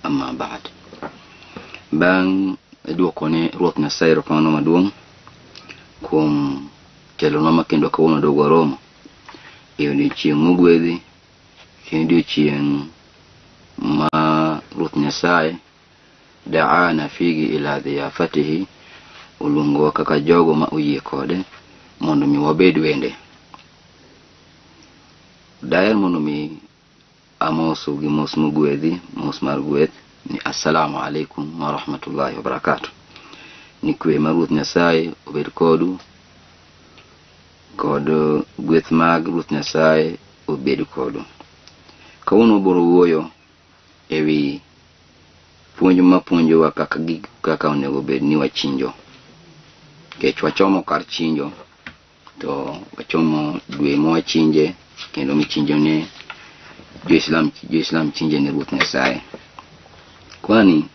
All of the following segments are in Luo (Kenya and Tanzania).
Amma ba'd. Bang' duokone Ruoth Nyasaye erokamano maduong' kuom telonwa ma kendo kawuono dog waromo e odiechieng' mogwedhi kendo odiechieng' ma Ruoth Nyasaye daana fihi ila dhiyafatihi oluongowa kaka jogo ma oyie kode mondo mi wabed wende. Daher mondo mi amosu gi mos mogwedhi, mos mar gweth ni assalamu alaikum wa rahmatullahi wa barakatuh. Ni kwe mar Ruoth Nyasaye obed kodu kod gweth mag Ruoth Nyasaye obed kodu. Kawuono wabiro wuoyo ewi puonj ma puonjowa kaka gik kaka onego bed ni wachinjo. Nikech wachomo kar chinjo to wachomo dwe ma wachinje kendo michinjo ne jo-Islam jo-Islam chinje ne Ruoth Nyasaye. Kwani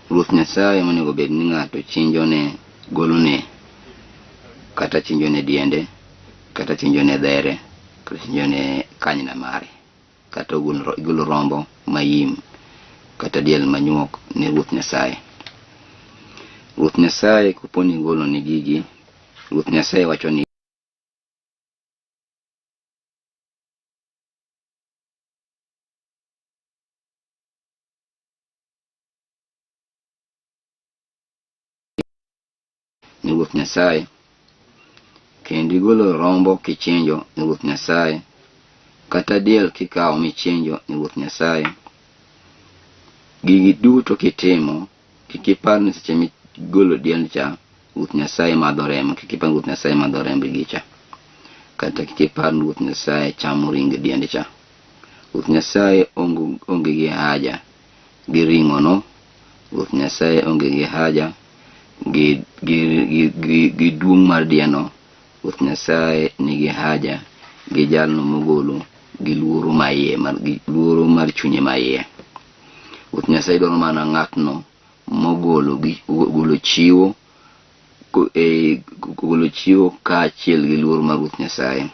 Ruoth Nyasaye monego bed ni ng'ato chinjo ne golone kata chinjo ne diende kata chinjo ne dhere kata chinjo ne kanyna mare kata ogolo rombo mayim kata diel manyuok ne Ruoth Nyasaye. Ruoth Nyasaye kopo ni igolo ne gigi, Ruoth Nyasaye wacho ni ne Ruoth Nyasaye kendo igolo rombo kichinjo ne Ruoth Nyasaye kata diel kikawo michinjo ne Ruoth Nyasaye. Gigi duto kitimo, kik ipar ni seche migolo diel cha Ruoth Nyasaye madho remo, kik ipar ni Ruoth Nyasaye madho remb gi cha, kata kik ipar ni Ruoth Nyasaye chamo ring diend cha. Ruoth Nyasaye onge gi haja gi ring'ono, Ruoth Nyasaye onge gi haja gi, gi, gi, gi, gi duong' mar dieno, Ruoth Nyasaye nigi haja gi jalno mogolo gi luoro maiye, mar, gi luoro mar chunye maiye. Ruoth Nyasaye dwaro mana ng'atno mogolo gi golo chiwo e, golo chiwo kaachiel gi luoro mar Ruoth Nyasaye.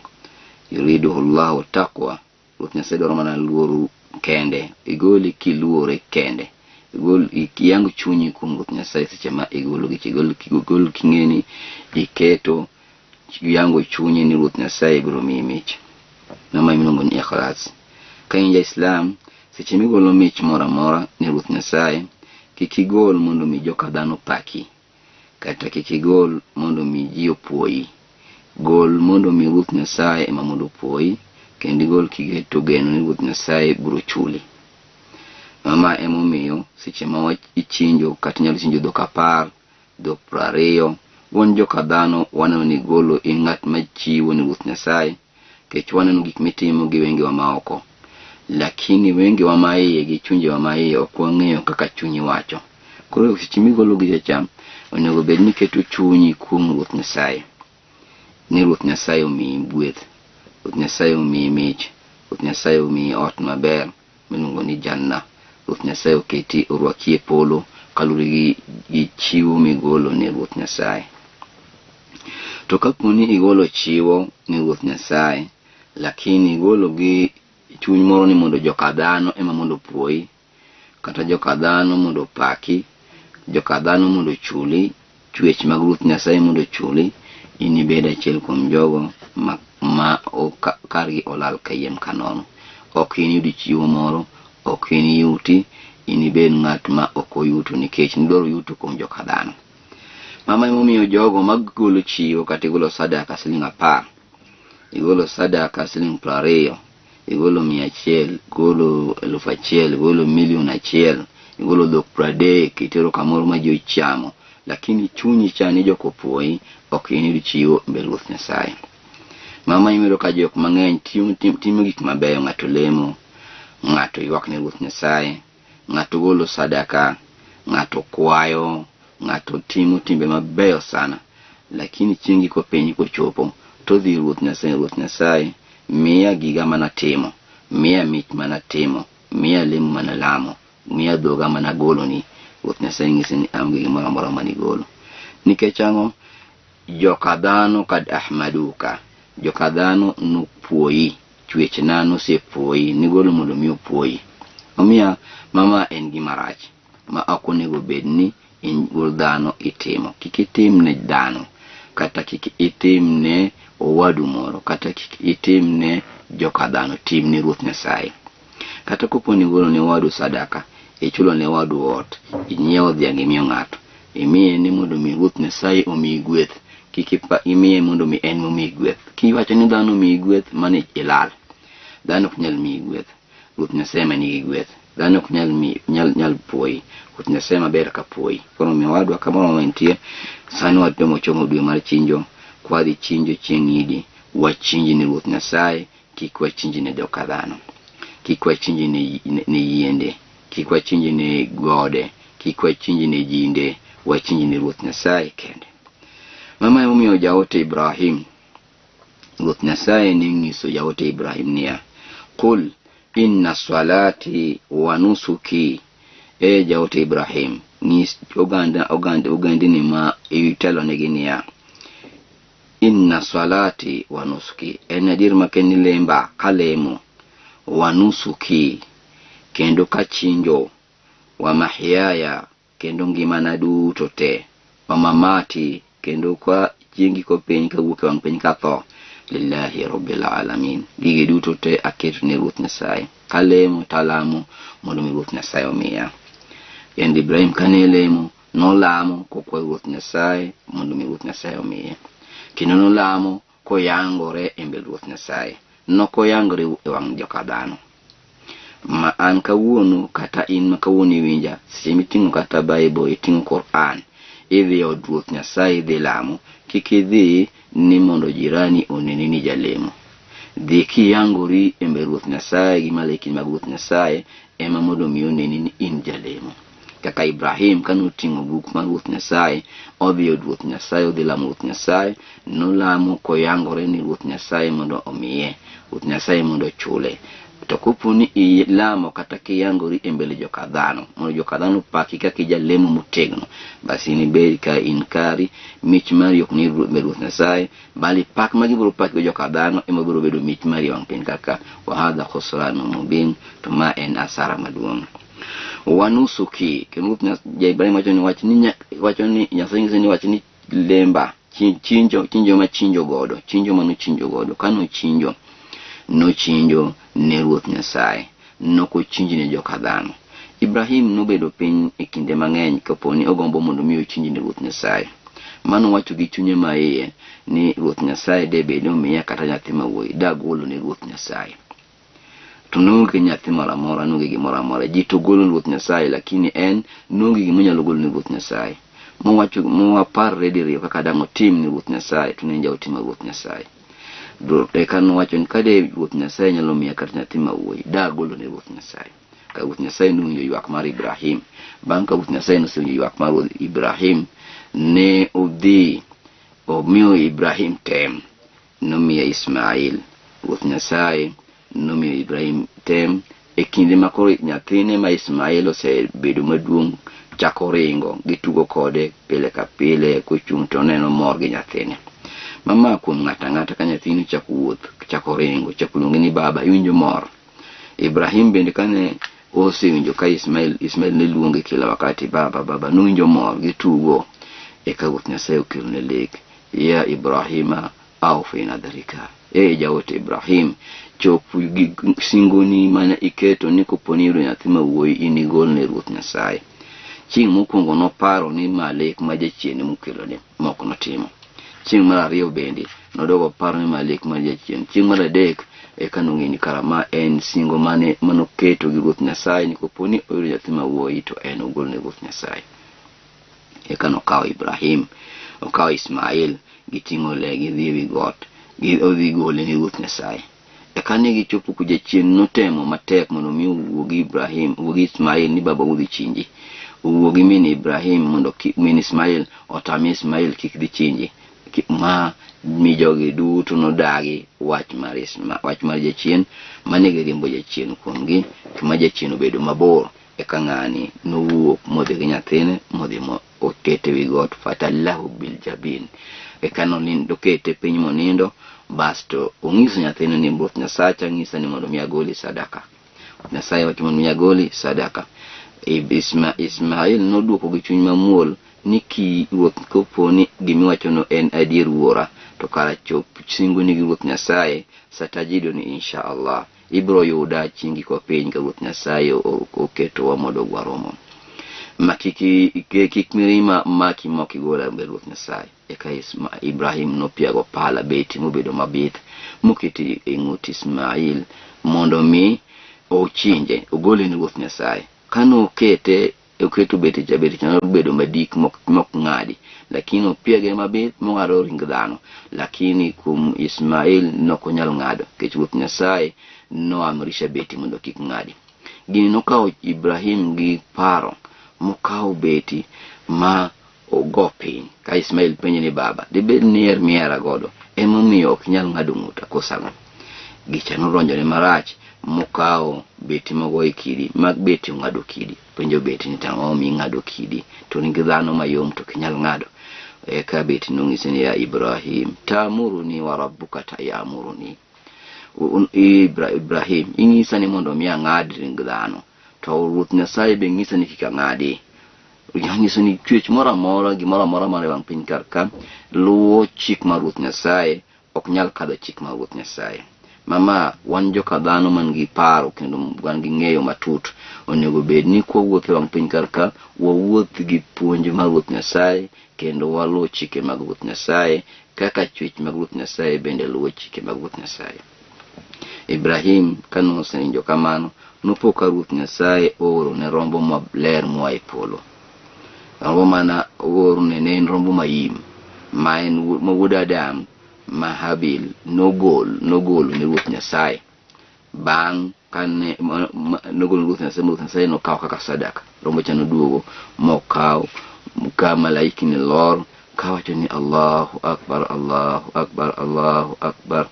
Yuriduhu Llahu taqwa. Ruoth Nyasaye dwaro mana luoro kende. Igoli kiluore kende. Igol iyang chunyi kuom Ruoth Nyasaye seche ma igolo gicha. Igol, igol king'eni iketo yango chunyi ni Ruoth Nyasaye biro miyi mich. Mano miluongo ni ikhlas. Ka in ja-Islam, seche migolo mich moro amora ni Ruoth Nyasaye, kik igol mondo mi joka dhano paki. Kata kik igol mondo mi ji opuoyi. Gol mondo mi Ruoth Nyasaye ema mondo opuoyi, kendo igol kiketo geno ni Ruoth Nyasaye biro chuli. Mama emomiyo seche ma ichinjo kata inyalo chinjo dhok 10, dhok 20, wan joka dhano waneno ni golo in ng'at machiwo ni Ruoth Nyasaye, nikech waneno gik mitimo gi wengewa maoko. Lakini wengewa maiye gi chunjewa maiye ok wang'eyo kaka chunyi wacho. Koro seche migolo gicha cha, onego bed ni iketo chunyi kuom Ruoth Nyasaye. Ni Ruoth Nyasaye omiyi gweth, Ruoth Nyasaye omiyi mich, Ruoth Nyasaye omiyi ot maber miluongo ni Janna. Ruoth Nyasaye oketi orwaki e polo kaluwore gi, gi chiwo migolo ne Ruoth Nyasaye. To kapo ni igolo chiwo ne Ruoth Nyasaye, lakini igolo gi chuny moro ni mondo joka dhano ema mondo opuoyi, kata joka dhano mondo opaki, joka dhano mondo ochuli, chwech mag Ruoth Nyasaye mondo ochuli, inibed achiel kuom jogo ma, ma kargi olal kayiem kanono. Ok iniyud chiwo moro, ok iniyuti, inibed ng'at ma ok oyuto nikech nidwaro yuto kuom joka dhano. Mama emomiyo jogo magolo chiwo kata igolo sadaka siling 10, igolo sadaka siling 20, igolo 100, igolo 1000, igolo milion 1, igolo dhok 30, itero kamoro ma ji ochamo, lakini chunyi cha ni jok opuoyi, ok iniyud chiwo mbele Ruoth Nyasaye. Mama iyudo ka jok mang'eny timo gik mabeyo, ng'ato lemo, ng'ato ywak ne Ruoth Nyasaye, ng'ato golo sadaka, ng'ato kwayo, ng'ato timo timbe mabeyo sana, lakini chieng' giko piny kochopo to odhi Ruoth Nyasaye, Ruoth Nyasaye miya giga manatimo, miya mich manatimo, miya lemo manalamo, miya dhoga managoloni. Ruoth Nyasaye nyise ni aonge gimoro amora manigolo. Nikech ang'o? Joka dhano kad ahmaduka, joka dhano nopuoyi, chwechna nosepuoyi, nigolo mondo mi opuoyi. Omiyo mama en gima rach ma ok onego bed ni in wuod dhano itimo. Kik itim ne dhano kata kik itim ne owadu moro kata kik itim ne joka dhano, tim ne Ruoth Nyasaye. Kata kopo ni igolo ne wadu sadaka, ichulo ne wadu ot, inyiewo dhiang' imiyo ng'ato, imiye ni mondo mi Ruoth Nyasaye omiyi gweth, kik imiye mondo mi en momiyi gweth. Kiwacho ni dhano omiyi gweth, mano ilal. Dhano ok nyal miyi gweth. Ruoth Nyasaye ema nigi gweth. Dhano ok nyal mi, nyal, nyal puoyi. Ruoth Nyasaye maber ka puoyi. Koro omiyo wadwa kamoro ma entie, sani watemo chomo dwe mar chinjo, kwadhi chinjo chieng' Idi, wachinji ni Ruoth Nyasaye, kik wachinji ne joka dhano. Kik wachinji ne yiende, kik wachinji ne gode, kik wachinji ne jinde, wachinji ne Ruoth Nyasaye kende. Mama emomiyo jaote Ibrahim, Ruoth Nyasaye ne nyiso jaote Ibrahim niya, Qul inna salati wa nusuki. E jaote Ibrahim, nyis ogandini ma itelonegi niya, inna salati wa nusuki, en adier makende ni lemba kalemo, wa nusuki, kendo kachinjo, wa mahyaya, kendo ngimana duto te, wa mamati, kendo kwa chieng' giko piny kawuok e wang' piny katho, lillahi rabbil alamin. Gigi duto te aketo ne Ruoth Nyasaye. Kalemo talamo mondo mi Ruoth Nyasaye omiya. Kendo Ibrahim kane lemo, nolamo kokwayo Ruoth Nyasaye mondo mi Ruoth Nyasaye omiye. Kendo nolamo koyangore e mbele Ruoth Nyasaye. Nokoyangore e wang' joka dhano. Ma an kawuono kata in ma kawuono iwinja, seche miting'o kata Bible, iting'o Quran, idhi e od Ruoth Nyasaye idhi lamo, kik idhi ni mondo jirani oneni ni jalemo. Dhi kiyangori e mbele Ruoth Nyasaye gi malaikni mag Ruoth Nyasaye ema mondo mi oneni ni in jalemo. Kaka Ibrahim kane oting'o buk mar Ruoth Nyasaye, odhi e od Ruoth Nyasaye, odhi lamo Ruoth Nyasaye, nolamo koyangore ni Ruoth Nyasaye mondo omiye, Ruoth Nyasaye mondo ochule. To kopo ni ilamo kata kiyangori e mbele joka dhano, mondo joka dhano opaki kaka ijalemo motegno, basi inibed ka in kari, mich mari ok ni mbele Ruoth Nyasaye, bali pak ma gibiro paki go joka dhano ema biro bedo mich mari e wang' piny kaka wa hadha khusranu mubin, to ma en asara maduong'. Wanusuki, kendo Ruoth ja Ibrahim wacho ni wach ni wacho ni Nyasaye nyiso ni wach ni lemba, chinjo, chinjo ma chinjo godo, chinjo ma nochinjo godo, ka nochinjo, nochinjo ne Ruoth Nyasaye, nokochinji ne joka dhano. Ibrahim nobedo piny e kinde mang'eny kapo ni ogombo mondo mi ochinji ne Ruoth Nyasaye. Mano wacho gi chunye ma iye ni Ruoth Nyasaye de bed ni omiya kata nyathi ma wuoyi, dagolo ne Ruoth Nyasaye. To noonge nyathi moro amora, noonge gimoro amora. Ji to golo ne Ruoth Nyasaye, lakini en noonge gima onyalo golo ne Ruoth Nyasaye. Mowacho, mowaparre diriyo kaka dang' otim ne Ruoth Nyasaye, to ne en jaote mar Ruoth Nyasaye. Eka nowacho ni kade Ruoth Nyasaye nyalo miya kata nyathi ma wuoyi, dagolo ne Ruoth Nyasaye. Ka Ruoth Nyasaye nowinjo ywak mar Ibrahim, bang' ka Ruoth Nyasaye nosewinjo ywak mar Ruoth Ibrahim, ne odhi omiyo Ibrahim tem, nomiye Ismail. Ruoth Nyasaye nomiyo Ibrahim tem e kinde ma koro nyathine ma Ismail osebedo maduong' chako ringo, gitugo kode pile ka pile, kochung' to oneno mor gi nyathine. Mama kuom ng'ato ang'ata ka nyathini ochako wuoth, chako ringo, chako luongi ni baba, iwinjo mor. Ibrahim bende kane osewinjo ka Ismail ne luonge kila wakati baba, baba, nowinjo mor, gitugo. Eka Ruoth Nyasaye okelone lek, ya Ibrahima awfi nadhrika. E jaote Ibrahim, chop gi singoni mane iketo ni kopo ni iyudo nyathi ma wuoyi inigol ne Ruoth Nyasaye. Chieng' mokwongo noparo ni ma lek ma jachien emokelone, ma ok notimo. Chieng' mar ariyo bende nodogo oparo ni ma lek mar jachien. Chieng' mar adek eka nong'eyo ni kara ma en singo mane manoketo gi Ruoth Nyasaye ni kopo ni oyudo nyathi ma wuoyi to en ogol ne Ruoth Nyasaye. Eka nokawo Ibrahim, okawo Ismail, giting'o le gidhi ewi got, odhi gole ne Ruoth Nyasaye. Eka ne gichopo ku jachien notemo matek mondo mi owuo gi Ibrahim, owuo gi Ismail ni baba udhi chinji. Owuo gi min Ibrahim mondo min Ismail otam Ismail kik dhi chinji. Ma mi jogi duto nodagi wach mar jachien, mane giriembo jachien kuomgi, ma jachien obedo mabor. Eka ng'ani nowuok modhi gi nyathine, modhi mo okete wi got, fatallahu bil jabin. Eka nonindo, okete piny monindo, basto onyiso nyathine ni Ruoth Nyasacha nyisa ni mondo mi agoli sadaka. Nyasaye wacho mondo mi agoli sadaka. Ismail noduoko gi chuny mamuol ni ki ruoth kopo ni gimiwachono en adier wuora, to kara chop singoni gi Ruoth Nyasaye, satajiduni insha Allah. Ibiro yuda chieng' giko piny ka Ruoth Nyasaye oketowa mondo waromo. Ma kik mirima maki mok igola mbele Ruoth Nyasaye. Eka Ibrahim nopiago pala beti mobedo mabith moketi e ng'ut Ismail mondo mi ochinje ogole ni Ruoth Nyasaye. Kanokete oketo beti cha, beti cha nobedo madik mok ng'adi, lakini opiage mabith mong'ado ring dhano, lakini kuom Ismail nokonyal ng'ado nikech Ruoth Nyasaye noamrisha beti mondo kik ng'adi. Gini nokawo Ibrahim gi paro mokawo beti ma ogo piny. Ka Ismail penje ni baba, dibed ni her mihera godo emomiyo ok inyal ng'ado ng'uta koso ang'o? Gicha nodonjone marach mokawo beti mogo e kidi ma beti ong'ado kidi. Penjo beti ni tang'o momiyo ing'ado kidi to ring dhano mayom to ok inyal ng'ado. Eka beti nonyise ni ya Ibrahim, tamuruni wa rabbuka tayamuruni. Ibrahim, inyisa ni mondo mi ang'ad ring dhano, to Ruoth Nyasaye be nyisa ni kik ang'adi. Nyiso ni chwech moro amora, gimoro amora mar e wang' piny kar ka luwo chik mar Ruoth Nyasaye, ok nyal kadho chik mar Ruoth Nyasaye. Mama, wan joka dhano man gi paro kendo wan gi ng'eyo matut, onego bed ni kwawuotho e wang' piny kar ka, wawuoth gi puonj mar Ruoth Nyasaye kendo waluw chike mag Ruoth Nyasaye kaka chwech mag Ruoth Nyasaye bende luwo chike mag Ruoth Nyasaye. Ibrahim kane osewinjo kamano, nopo ka Ruoth Nyasaye ooro ne rombo maler moa e polo. Rombo mana oorne ne en rombo mayim, ma en ma wuod Adam ma Habil nogolo ne Ruoth Nyasaye. Bang' kane nogolo ne Ruoth Nyasaye, Ruoth Nyasaye nokawo kaka sadaka. Rombo cha noduogo mokaw ka malaiki ni lor kawacho ni Allahu Akbar, Allahu Akbar, Allahu Akbar,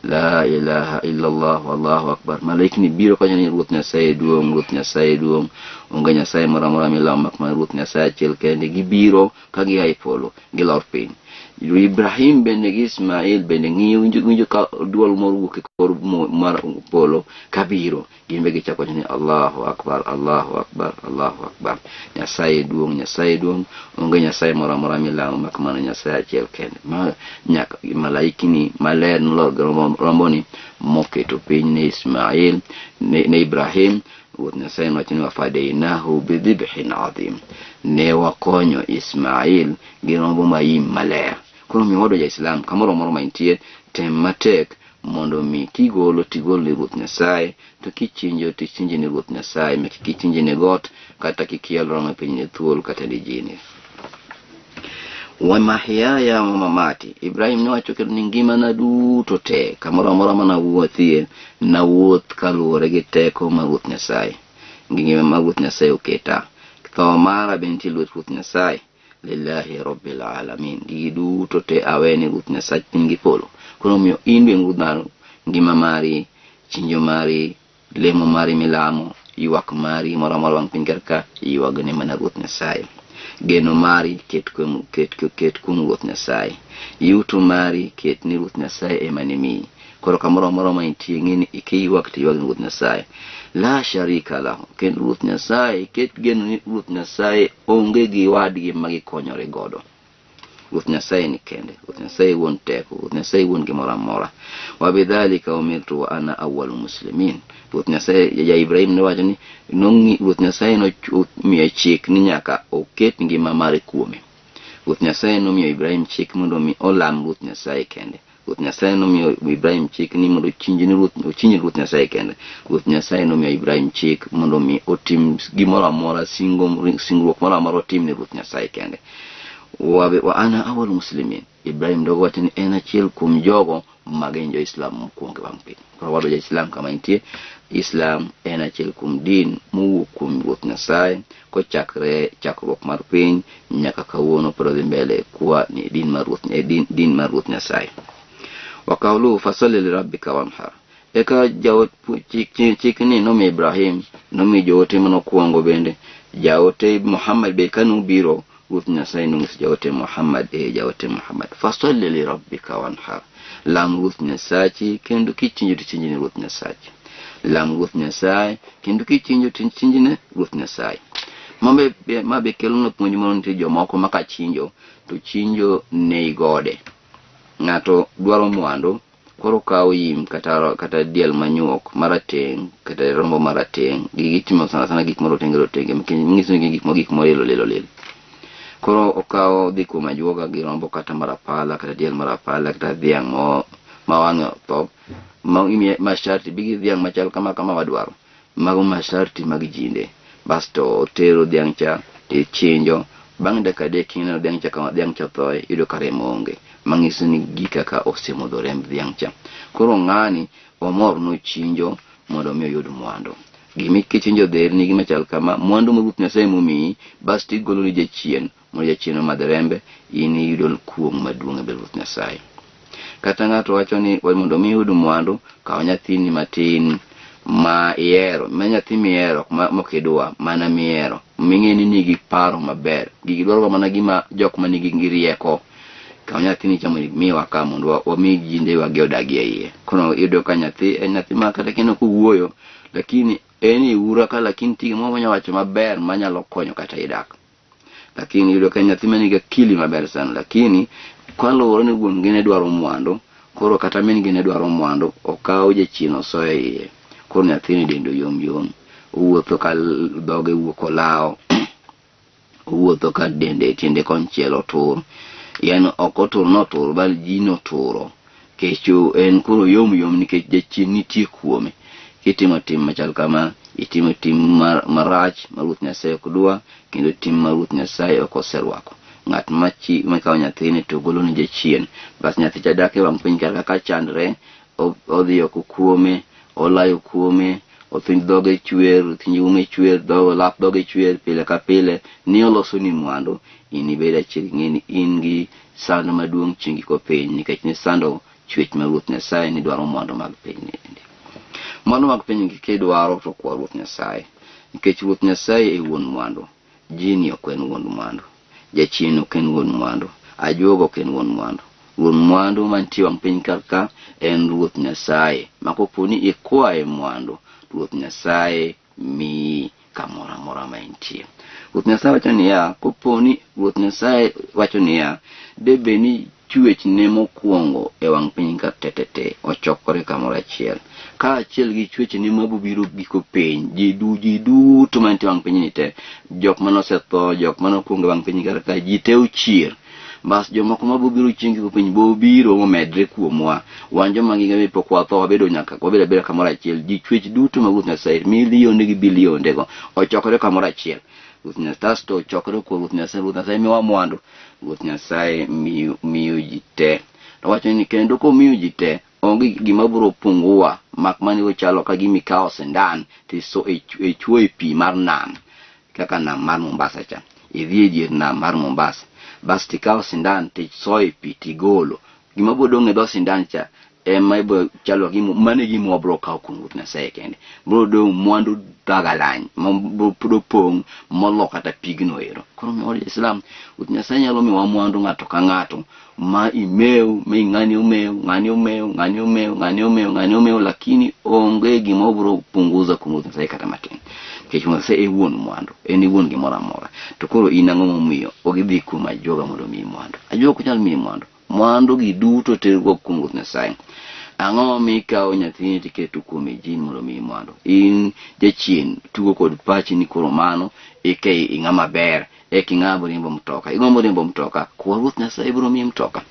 la ilaha illallah, Allahu Akbar. Malaiki ni biro kawacho ni Ruoth Nyasaye duong', Ruoth Nyasaye duong', onge Nyasaye moro amora milamo mak mana Ruoth Nyasaye achiel kende. Gibiro ka gia e polo, gilor piny. Ibrahim bende gi Ismail bende ng'iyo, winjo ka duol moro wuok e kor mar polo kabiro. Gin be gichako wacho ni Allahu Akbar, Allahu Akbar, Allahu Akbar. Nyasaye duong', Nyasaye duong', onge Nyasaye moro amora milamo mak mana Nyasaye achiel kende. Ma nyaka malaikni maler nolor gi romboni moketo piny ne Ismail, ne Ibrahim. Ruoth Nyasaye nowacho ni wafadainahu bidhibhin adhim. Ne wakonyo Ismail gi rombo mayim maler. Koro mi wadwa ja-Islam kamoro amora ma intie, tem matek mondo mi kigolo tigol ne Ruoth Nyasaye, to kichinjo tichinji ne Ruoth Nyasaye, ma kik ichinji ne got, kata kik iel romo e piny ne thuol kata ne jini. Wa mahyaya wa mamati. Ibrahim nowacho kendo ni ngimana duto te, kamoro amora manawuothie, nawuoth kaluwore gi teko mar Ruoth Nyasaye. Gi ngima mar Ruoth Nyasaye oketa. Tho mara be nitie lwet Ruoth Nyasaye. Lillahi rabbil alamin. Gigi duto te awe ni Ruoth Nyasaye piny gi polo. Koro omiyo in be ng'ur dhano, ngima mari, chinjo mari, lemo mari milamo, ywak mari moro amora wang' piny kar ka, ywagne mana Ruoth Nyasaye. Geno mari ket kuom Ruoth Nyasaye. Yuto mari ket ni Ruoth Nyasaye ema ne miyi. Koro kamoro amora ma intie, ng'e ni kiywak to ywag ni Ruoth Nyasaye. La sharika lahu. Kendo Ruoth Nyasaye, ket geno ni Ruoth Nyasaye onge gi wadgi ma gikonyore godo. Ruoth Nyasaye ni kende. Ruoth Nyasaye wuon teko. Ruoth Nyasaye wuon gimoro amora. Wa bidhalika umirtu wa ana awwalu muslimin. Ruoth Nyasaye, ja Ibrahim nowacho ni Ruoth Nyasaye nomiye chik ni nyaka oket ngima mare kuome. Ruoth Nyasaye nomiyo Ibrahim chik mondo mi olam Ruoth Nyasaye kende. Ruoth Nyasaye nomiyo Ibrahim chik ni mondo ochinj ni Ruoth Nyasaye kende. Ruoth Nyasaye nomiyo Ibrahim chik mondo mi otim gimoro amora, singruok moro amora otim ne Ruoth Nyasaye kende. Wa ana awwalu muslimin. Ibrahim dogo wacho ni en achiel kuom jogo ma gin jo-Islam mokwongo e wang' piny. Koro wadwa ja-Islam kama intie, Islam en achiel kuom din mowuok kuom Ruoth Nyasaye kochakre chakruok mar piny nyaka kawuono pod odhi mbele kwa ni din mar Ruoth, din mar Ruoth Nyasaye. Wa qawluhu fasalli li rabbika wanhar. Eka jaot chik ni nomi Ibrahim, nomi joote manokwongo bende, jaote Muhammad be kanobiro, Ruoth Nyasaye nonyiso jaote Muhammad, jaote Muhammad, fasalli li rabbika wanhar. Lam Ruoth Nyasachi kendo kichinjo tichinji ni Ruoth Nyasachi. Lam Ruoth Nyasaye kendo kichinjo to chinjne Ruoth Nyasaye. Ma be kelonwa puonj moro nitie jomoko ma kachinjo to chinjo ne gode. Ng'ato dwaro mwandu koro okawo yim kata diel manyuok marateng' kata rombo marateng'. Gigi itimo sana sana gik morotenge rotenge manyiso ni gin gik molil olil olil. Koro okawo odhi kuom ajuoga gi rombo kata marapala kata diel marapala kata dhiang' ma wang'e otho ma imiye masharti bi gi dhiang' machal kama kama wadwaro. Mago masharti mag jinde. Basto otero dhiang' cha tichinjo. Bang' dakika adek kineno dhiang' cha kama dhiang' cha othoe iyudo ka remo onge. Manyiso ni gika ka osemodho remb dhiang' cha. Koro ng'ani omor nochinjo mondo mi oyud mwandu. Gimi kichinjo dherni gima chal kama, mwandu ma Ruoth Nyasaye momiyi, basto igolo ni jachien, mondo jachien omadh rembe, in iyudo kuong' maduong' e mbele Ruoth Nyasaye. Kata ng'ato wacho ni mondo mi iyud mwandu, kaw nyathini matin ma ihero, ma nyathi mihero mok idwa, mana mihero, ming'e ni nigi paro maber. Gigi dwaro mana gima jok ma nigi rieko. Kaw nyathini cha mondo imiwa ka mondo wami jindewa gi odagie iye. Koro iyudo ka nyathi en nyathi ma kata kineno kowuoyo, lakini en e ura ka lakini nitie gimoro monyalo wacho maber manyalo konyo kata idak. Lakini iyudo ka en nyathi manigi akili maber sana, lakini kaluwore ni wuon gi ne dwaro mwandu, koro kata min gi ne dwaro mwandu, okawo jachien osoyo e iye. Koro nyathini dende oyom yom, owuotho ka dhoge wuok olawo, owuotho ka dende tiende konchiel otur. Yani ok otur notur, bal ji noturo. Nikech en koro yom yom nikech jachien nitie kuome. Kitimo tim machal kama, itimo tim marach ma Ruoth Nyasaye ok dwa, kendo tim ma Ruoth Nyasaye ok oserwako. Ng'at makawo nyathine to golo ni jachien. Bas nyathi cha dak e wang' piny kar kaka chandre, odhi oko kuome, olayo kuome, othinj dhoge chwer, othinj ume chwer, lap dhoge chwer pile ka pile, ni oloso ni mwandu, in ibed achiel ing'e ni in gi sand maduong' chieng' giko piny, nikech nisando chwech ma Ruoth Nyasaye ni dwaro mwandu mag piny ni endi. Mwandu mag piny gi kidwaro to kwa Ruoth Nyasaye, nikech Ruoth Nyasaye e wuon mwandu. Jini ok en wuon mwandu, jachien ok en wuon mwandu, ajuoga ok en wuon mwandu. Wuon mwandu mantie wang' piny kar ka en Ruoth Nyasaye, ma kopo ni ikwaye mwandu, Ruoth Nyasaye miyi kamoro amora ma entie. Ruoth Nyasaye wacho niya, kopo ni Ruoth Nyasaye wacho niya, debe ni chwechne mokwongo e wang' piny ka tetete ochokore kamoro achiel, kaachiel gi chwechne mabiro giko piny, ji duto mantie e wang' piny ni te, jok mane osetho, jok mane okwongo e wang' piny kar ka, ji te ochier. Bas jomoko mabiro chieng' giko piny bobiro momedre kuomwa. Wan joma ngima pok watho, wabedo nyaka wabedo abeda kamoro achiel. Ji chwech duto mag Ruoth Nyasaye, milionde gi bilionde go, ochokore kamoro achiel. Ruoth Nyasaye to ochokore kuom Ruoth Nyasaye, Ruoth Nyasaye miwa mwandu. Ruoth Nyasaye miyo ji te. To wacho ni kendo komiyo ji te, onge gima biro pungua, mak mana ochalo ka gima ikawo sindan to ichwo e pi mar nam, kaka nam mar Mombasa cha. Idhi e dier nam mar Mombasa, bas tikawo sindan tisoyo e pi tigolo. Gima biro dong' e dho sindan cha ema ibiro chalo gima mano e gima wabiro kawo kuom Ruoth Nyasaye kende. Biro dong' mwandu dhagalany ma biro pong' molo kata pigno ero. Koro omiyo Islam, Ruoth Nyasaye nyalo miyowa mwandu ng'ato ka ng'ato ma imew, mi ng'ani omew, ng'ani omew, ng'ani omew, ng'ani omew, ng'ani omew, lakini onge gima obiro punguza kuom Ruoth Nyasaye kata matin. Nikech Ruoth Nyasaye e wuon mwandu, en e wuon gimoro amora. To koro in ang'o momiyo ok idhi kuom ajuoga mondo omiyi mwandu? Ajuoga ok nyal miyi mwandu. Mwandu gi duto terruok kuom Ruoth Nyasaye. Ang'o momiyo ikawo nyathini tiketo kuom jin mondo omiyi mwandu? In jachien tugo kod pachi ni koro mano eke ing'ama ber, eka ing'ama riembo mtoka. Igombo riembo mtoka, kwa Ruoth Nyasaye biro miyi mtoka.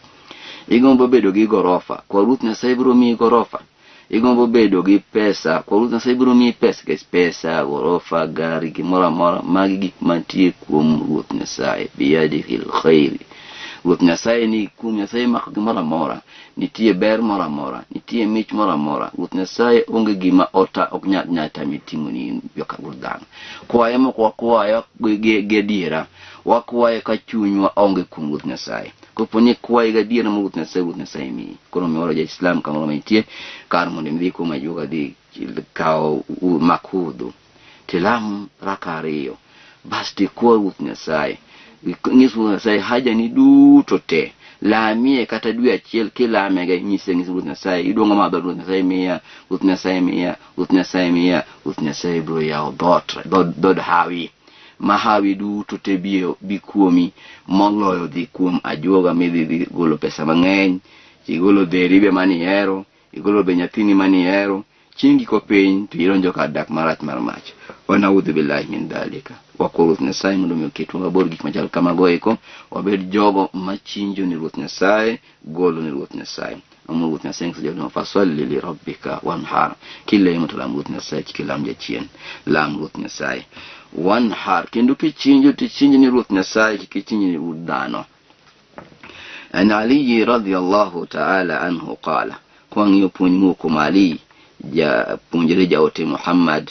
Igombo bedo gi gorofa, kwa Ruoth Nyasaye biro miyi gorofa. Igombo bedo gi pesa, kwa Ruoth Nyasaye biro miyi pesa, nikech pesa, gorofa, gari, gimoro amora, magi gik mantie kuom Ruoth Nyasaye. Biyadihil khairi. Ruoth Nyasaye ni kuom Nyasaye mako gimoro amora, nitie ber moro amora, nitie mich moro amora. Ruoth Nyasaye onge gima ota ok nyal tami timo ni joka wuod dhano. Kwaye mok wakwayo gi adiera, wakwaye ka chunywa onge kuom Ruoth Nyasaye. Kopo ni kwaye gi adiera mar Ruoth Nyasaye, Ruoth Nyasaye miyi. Koro omiyo waro ja-Islam kamoro ma intie, kar mondo idhi kuom ajuoga dhi kawo makudho, tilam raka ariyo, bas tikwa Ruoth Nyasaye. Nyis Ruoth Nyasaye haja ni duto te. Lamie kata dwe achiel kilamege, nyise nyise Ruoth Nyasaye, iduong'o ma dhood Ruoth Nyasaye miya, Ruoth Nyasaye miya, Ruoth Nyasaye miya, Ruoth Nyasaye biro yawo dhoot, dhood hawi. Ma hawi duto te bi kuomi moloyo dhi kuom ajuoga midhi dhi golo pesa mang'eny, igolo dheri be manihero, igolo be nyathini manihero, chieng' giko piny to idonjo kar dak marach mar mach. Wanaudhu billahi min dhalika. Wakwayo Ruoth Nyasaye mondo mi oketwa mabor gik machal kamago eko, wabed jogo machinjo ni Ruoth Nyasaye, golo ni Ruoth Nyasaye. Omo Ruoth Nyasaye nyiso jogo fasalli li rabbika wanhar. Kilemo to lam Ruoth Nyasaye, kik ilam jachien. Lam Ruoth Nyasaye. Wanhar, kendo kichinjo to ichinj ni Ruoth Nyasaye, kik ichinj ni dhano. An Ali radhiyallahu ta'ala anhu qala, kwang'iyo puonj mowuok kuom Ali, japuonjre jaote Muhammad,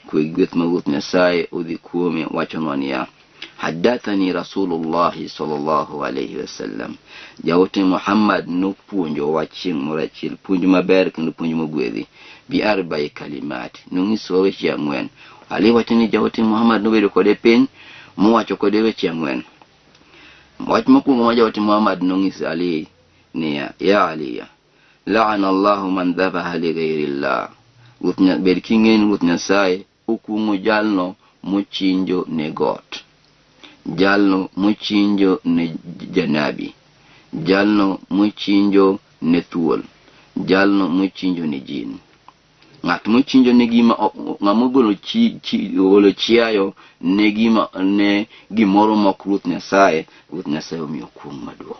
kwe gi gweth mag Ruoth Nyasaye odhi kuome, wachonwa niya, Hadathani Rasulullahi sallallahu alayhi wasallam. Jaote Muhammad nopuonjowa chieng' moro achiel puonj maber kendo puonj mogwedhi bi arba'i kalimat. Nonyisowa weche ang'wen. Ali wacho ni jaote Muhammad nobedo kode piny mowacho kode weche ang'wen. Wach mokwongo ma jaote Muhammad nonyiso Ali niya, ya Ali, la'ana Allahu man dhabaha li ghayri Allah. Bed king'eyo ni Ruoth Nyasaye okuong'o jalno mochinjo ne got, jalno mochinjo ne janabi, jalno mochinjo ne thuol, jalno mochinjo ne jin. Ng'at mochinjo ne gima, ng'ama ogolo ogolo chiayo ne gima, ne gimoro mok Ruoth Nyasaye, Ruoth Nyasaye omiyo kuong' maduong'.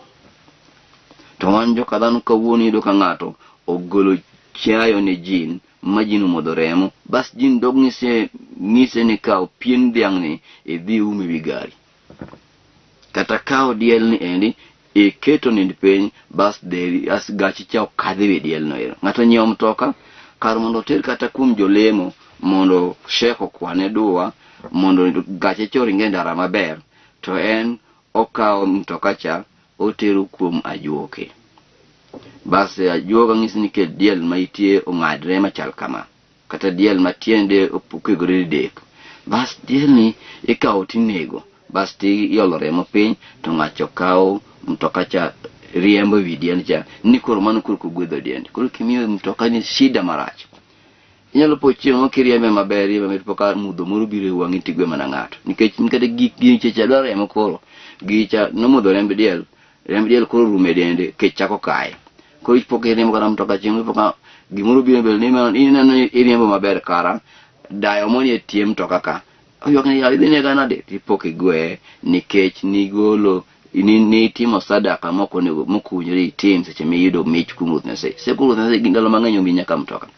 To wan joka dhano kawuono iyudo ka ng'ato ogolo chiayo ne jin, ma jin omodho remo, bas jin dog ng'ise ni kaw pien dhiang'ni idhi ium ewi gari. Kata kaw diel ni endi iketo nind piny, bas dheri, as gachi cha okadh ewi diel no ero. Ng'ato nyiewo mtoka, kar mondo oter kata kuom jolemo mondo shek okwane dua, mondo gache cha oring e ndara maber, to en okawo mtoka cha otero kuom ajuoke. Bas ajuoga ng'isi ni kel diel ma itie ong'adre machal kama, kata diel ma tiende okegore didek. Bas diel ni ikawo tinego, bas ti iolo remo piny, to ng'acho kawo mtoka cha riembo ewi diend cha, ni koro mano koro kogwedho diend. Koro kimiyo mtoka ni shida marach. Inyalo po chieng' moro kiriembe maber, riembe maber, to ka mudho moro biro e wang'i tigwe mana ng'ato. Nikech kata gik giche cha dwa remo koro, gicha nomodho remb diel, remb diel koro rumo e dende, kech chako kaye. Koro ipo kiriembo kata mtoka chieng' ipo ka gimoro biro mbele ni ineno ni iriembo maber kara, dayo moni e tie mtoka ka. Oywak ni idhi nega nade? Tipo kigweye nikech nigolo nitimo sadaka mok onego mok owinjore itim seche miyudo mich kuom Ruoth Nyasaye. Seche Ruoth Nyasaye gi ndalo mang'eny omiyi nyaka mtoka.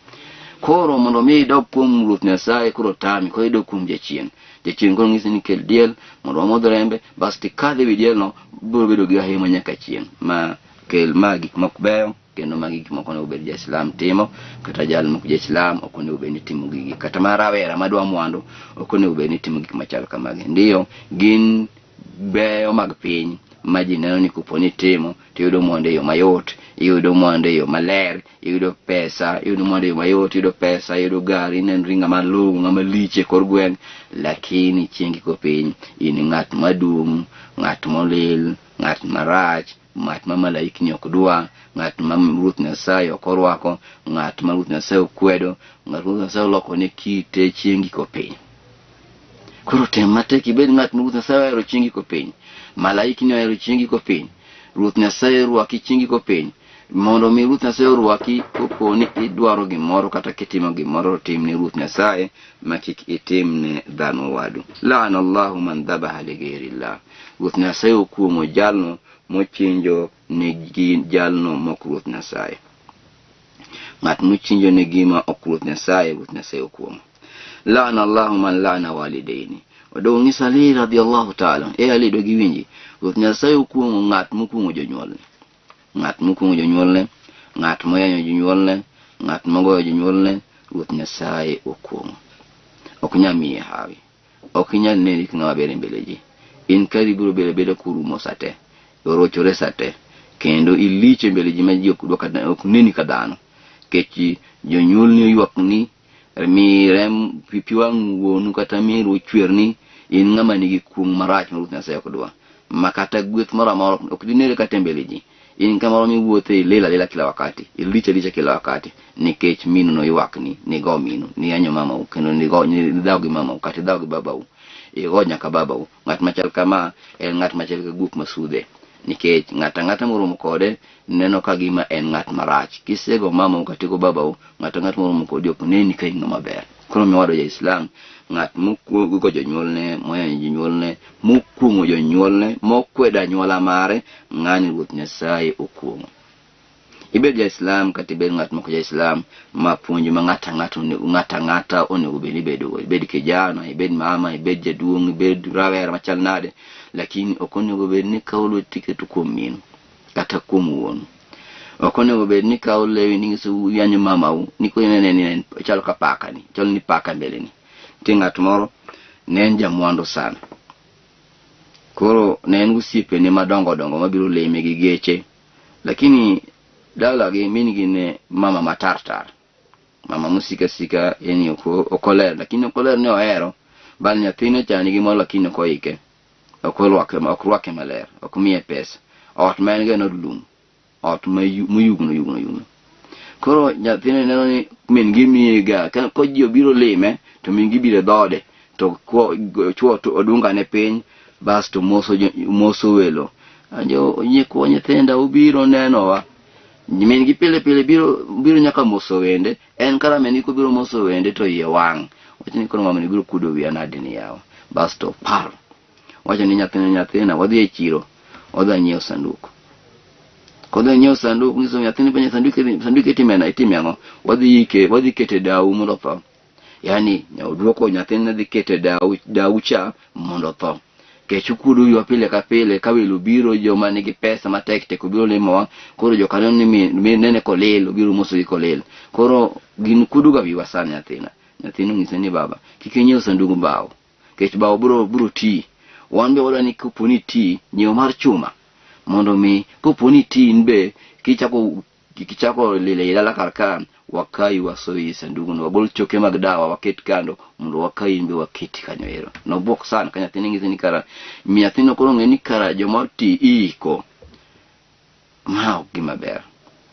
Koro mondo mi idog kuom Ruoth Nyasaye koro tami, koro idog kuom jachien. Jachien koro ng'isi ni kel diel mondo wamodh rembe, bas tikadh ewi diel no, biro bedo gi ahima nyaka chieng'. Ma kel ma gik mok beyo, kendo magi gik moko onego bed ja-Islam timo, kata jal mok ja-Islam ok onego bed ni timo gigi, kata ma rawera madwa mwandu ok onego bed ni timo gik machal kamagi. Ndiyo, gin beyo mag piny ma ji neno ni kopo ni timo to iyudo mwandu e yo mayot, iyudo mwandu e yo maler, iyudo pesa, iyudo mwandu e yo mayot, iyudo pesa, iyudo gari, inenori ng'ama long'o, ng'ama lich e kor gweng', lakini chieng' giko piny in ng'at madum, ng'at molil, ng'at marach, ng'at ma malaikni ok dwa, ng'at ma Ruoth Nyasaye ok orwako, ng'at ma Ruoth Nyasaye okwedo, ng'at ma Ruoth Nyasaye oloko ne kite chieng' giko piny. Koro tem matek ibed ng'at ma Ruoth Nyasaye ohero chieng' giko piny. Malaikni ohero chieng' giko piny. Ruoth Nyasaye orwaki chieng' giko piny. Mondo mi Ruoth Nyasaye orwaki kopo ni idwaro gimoro kata kitimo gimoro, tim ne Ruoth Nyasaye ma kik itim ne dhano wadu. La'ana Allahu man dhabaha li ghayri Allah. Ruoth Nyasaye okuong'o jalno mochinjo ne jalno mok Ruoth Nyasaye. Ng'at mochinjo ne gima ok Ruoth Nyasaye, Ruoth Nyasaye okuong'o. La'ana Allahu man la'ana walidaini. Odogo ng'isa Ali radhiyallahu ta'ala. E Ali dogi winji. Ruoth Nyasaye okuong'o ng'at mokuong'o jonyuolne. Ng'at mokuong'o jonyuolne, ng'at moyanyo jonyuolne, ng'at mogoyo jonyuolne, Ruoth Nyasaye okuong'o. Ok nyal miye hawi. Ok inyal neni ka ng'ama ber e mbele ji. In kari biro bedo abeda kurumo sate, orochore sate, kendo ilich e mbele ji ma ji ok dwa kata ok neni ka dhano. Kech jonyuolni oywakni, mi rem pi wang' wuonu kata miru ochwerni, in ng'ama nigi kuong' marach ma Ruoth Nyasaye ok dwa. Ma kata gweth moro amora ok dinere kata e mbele ji. In kamoro miwuothe ilil alila kila wakati, ilich alicha kila wakati, nikech minu noywakni, nigo minu, niyanyo mamau, kendo nigo nidhaw gi mamau, kata idhaw gi babau, igo nyaka babau. Ng'at machal kama en ng'at machal ka guok masudhe, nikech ng'at ang'ata moromo kode neno ka gima en ng'at marach. Kisego mamau kata igo babau, ng'at ang'ata moromo kodi ok neni ka in ng'ama ber. Koro miwado ja Islam, ng'at mokuongo jonyuolne, moyanyo jonyuolne, mokuong'o jonyuolne, mokwedo anyuola mare, ng'ani Ruoth Nyasaye okuong'o. Ibed ja Islam kata ibed ng'at mok ja Islam, ma puonj ma ng'at ang'ata onego ng'at ang'ata onego bed ni ibedogo. Ibed kijana, ibed mama, ibed jaduong', ibed rawera machal nade, lakini ok onego bed ni ikawo lweti iketo kuom minu kata kuom wuonu. Ok onego bed ni ikawo lewi ni nyiso yanyo mamau, ni koro ni en chal ka paka ni, chal ni paka mbele ni. Nitie ng'at moro ne en jamwandu sana. Koro ne en gosiepene madongo dongo mabiro lime gi geche, lakini dalagi min gi ne mama matar tar. Mama mosika sika yani ok oler, lakini ok oler ni ohero, bal nyathine cha nigi moro lakini ok oike. Ok orwake, ok rwake maler, ok miye pesa. Ot ma en go en od lum, ot moyugno yugno yugno. Koro nyathine neno ni min gi miye ga, ka ji obiro lime to min gi biro e dhode, to chwo to odungane piny, bas to moso welo. Anjo nyikwa nyithinda ubiro nenowa. Min gi pile pile biro nyaka moso wende, en kara min gi kobiro moso wende to iye wang'. Wacho ni koro mamani biro kudo wiya nade ni yawa. Bas to paro. Wacho ni nyathina nyathina wadhi e chiro, wadhi nyiewo sanduk. Kodhi nyiewo sanduk, nyiso nyathini penjo sanduk, sanduk itime na itime ang'o? Wadhi ike, wadhi kete dau mondo otho. Yani oduoko nyathine dhi kete dau, dau cha mondo otho. Kech okuodo wiwa pile ka pile ka welo biro, joma nigi pesa matek tek obiro limowa, koro jokanyo ni mi nene kolil, obiro mosogi kolil. Koro gin kuodo ga wiwa sana nyathina. Nyathino onyise ni baba, kik inyiew sandug bao. Kech bao biro ti. Wan be wadwa ni kopo ni ti, nyiew mar chuma. Mondo mi kopo ni ti in be kichako lilo ei dala kar ka, wakayi wasoyi e sanduguno, wagol choke mag dawa waket kando mondo wakayi in be waketi kanyo ero. Nobuok sana ka nyathine ng'ise ni kara nyathino koro ng'e ni kara joma oti iiko. Ma ok gima ber.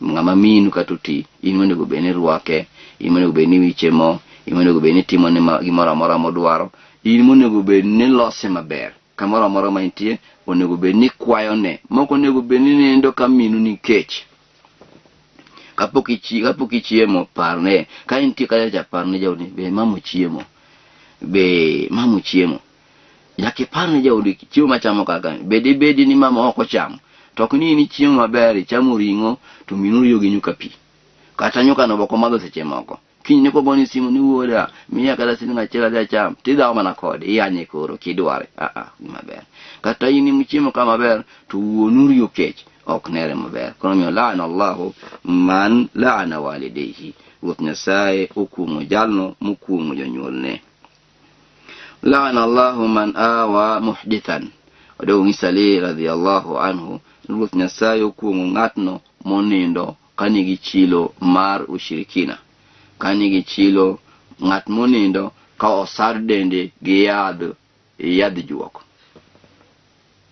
Ng'ama minu kata oti, in monego bed ni irwake, in monego bed ni iwiche mo, in monego bed ni itimone gimoro amora modwaro, in monego bed ni ilose maber. Kamoro amora ma intie, onego bed ni ikwayone. Mok onego bed ni nindo ka minu nikech. Kapok ichiemo, parne. Ka intie kacha cha, parne jaodi, be mama ochiemo? Be mama ochiemo? Nyaka iparne jaodi chiemo machamo kaka, be dibedi ni mama ok ochamo? To ok ni in ichiemo maber, ichamo ring'o, to minu riyo gi nyuka pi. Kata nyuka no bok omadho seche moko. Kinyne kogoni simu ni wuoda, miya kata siling achiel adhi acham, tidhawo mana kode, iyanye koro kidware. Gima ber. Kata in ichiemo ka maber, to wuonu riyo kech, ok nere maber. Koro omiyo laana Allahu man laana walidayhi. Ruoth Nyasaye okuong'o jalno mokuong'o jonyuolne. Laana Allahu man awa muhdithan. Odogo ng'isa Ali radhiyallahu anhu, Ruoth Nyasaye okuong'o ng'atno monindo ka nigi chilo mar ushirikina. Ka nigi chilo, ng'at monindo ka osar dende gi yadh juok.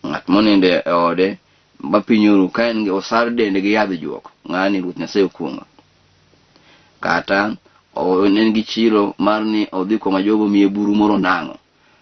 Ng'at monindo e ode ma piny oru ka en gi osar dende gi yadh juok, ng'ani Ruoth Nyasaye okuong'o. Kata en gi chilo mar ni odhi koma jogo miye buru moro nang'o.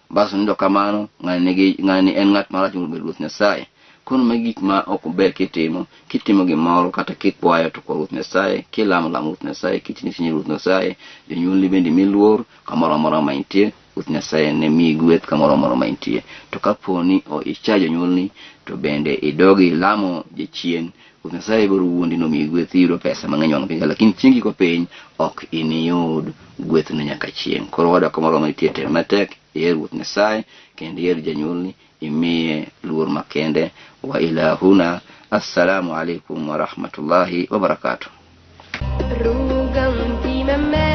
Bas onindo kamano, ng'ani en ng'at marach mondo Ruoth Nyasaye. Koro magi gik ma ok ber kitimo, kitimo gimoro kata kikwayo to kwa Ruoth Nyasaye, kilamo lamo Ruoth Nyasaye, kitimo tij Ruoth Nyasaye, jonyuolni bende mi luor kamoro amora ma intie, Ruoth Nyasaye ne miyi gweth kamoro amora ma intie. To kapo ni icha jonyuolni, to bende idog ilamo jachien, Ruoth Nyasaye biro wuondi nomiyi gweth, iyudo pesa mang'eny wang' piny, lakini chieng' giko piny ok iniyud gwethno nyaka chieng'. Koro wadwa kamoro ma intie, tem matek, iher Ruoth Nyasaye kendo iher janyuolni, imiye luor makende. Wa ilahuna, assalamu alaikum wa rahmatullahi wa barakatuh. Ruganti meme.